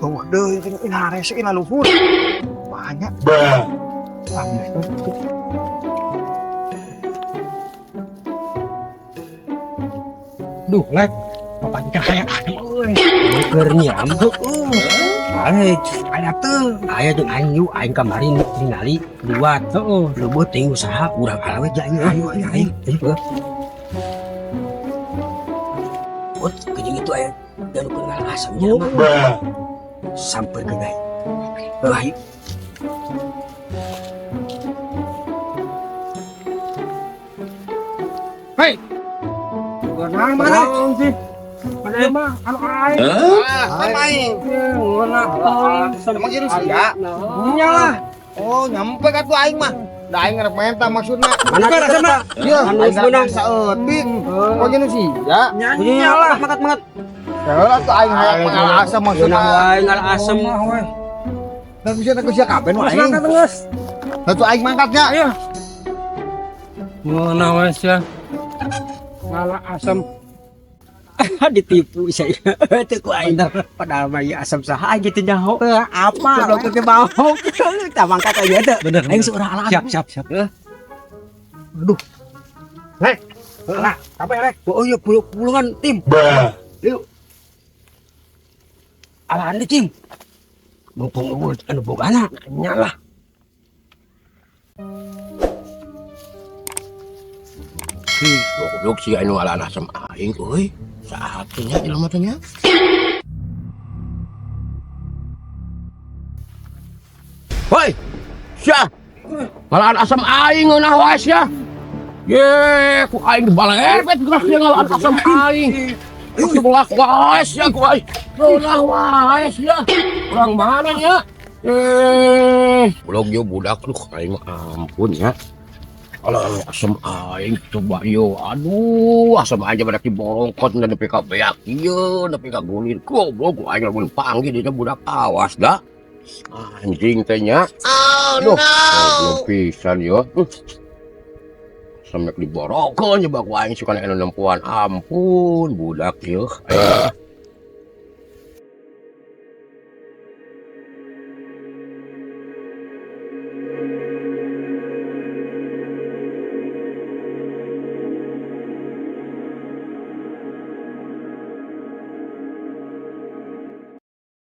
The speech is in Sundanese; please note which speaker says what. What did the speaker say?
Speaker 1: Oh, deui ini hare sih luhur. Banyak.
Speaker 2: Duh, lek. Bapak hayang adem euy.
Speaker 3: Keur nyiam heueuh. Aya
Speaker 2: Aya teu.
Speaker 3: aya jeung aing yuk aing kamari ningali liwat.
Speaker 2: Heeh.
Speaker 3: Leubeut teuing usaha urang ala we aing ayo aing aing. Ot, kejeng itu aya dan keur ngalah asam jelema. Sampeurkeun aing. Heuh, ayo.
Speaker 2: Hei. Ngeunah mana sih? Mana mah anu aing.
Speaker 1: Ah, aing.
Speaker 2: Ngeunah teuing.
Speaker 1: Emang ieu sia?
Speaker 2: Nya lah.
Speaker 1: Oh, nyampe ka tuh aing mah. Da aing rek menta maksudna.
Speaker 3: Mana
Speaker 2: Mana?
Speaker 1: Iya,
Speaker 3: Anu
Speaker 1: aing rek
Speaker 3: menang.
Speaker 1: saeutik. Kok jeung sia?
Speaker 2: Nya lah.
Speaker 3: Makat makat.
Speaker 1: Heula tuh aing hayang ngalah asam maksudna.
Speaker 3: Ngeunah wae ngalah asem.
Speaker 1: Dan bisa ku sia kabeh nu
Speaker 2: Geus
Speaker 1: aing.
Speaker 2: mangkat geus.
Speaker 1: Lah tuh aing mangkatnya.
Speaker 2: Ayo. Ngeunah we sia. Ngalah asam.
Speaker 3: Ditipu saya. Teu ku aing. Padahal mah ieu asam saha aing teu nyaho.
Speaker 2: Teu apa?
Speaker 3: Goblok teu mau. Tah mangkat aja teu.
Speaker 2: Bener.
Speaker 3: Aing seurang alaan.
Speaker 2: Siap, siap, siap. Aduh. Lek. Lah, kabeh lek.
Speaker 3: Oh iya pulungan tim. Yuk. Alaan di tim. Mumpung eueuh anu bogana.
Speaker 2: Nya lah.
Speaker 4: Ih, goblok sih anu ngalah asam aing euy. Saha teh nya jelema teh nya? Hoi. Sia. Ngalaan asam aing ngeunah wae sia. Ye, ku aing dibalepet geus sia ngalaan asam aing. Sebelah wae sia ku aing. Ngeunah wae sia. Urang mana nya? Eh, goblok yo budak duh aing mah ampun ya. Alah, asam aing coba yo. Aduh, asam aing pada diborongkot nepi ka beak ieu, nepi ka gulir. Goblok ku aing lamun panggil dia budak awas dah. Anjing teh nya. Oh no. Goblok pisan yo. Asam nek diborongkeun nyoba ku aing suka anu nempuan. Ampun budak yo.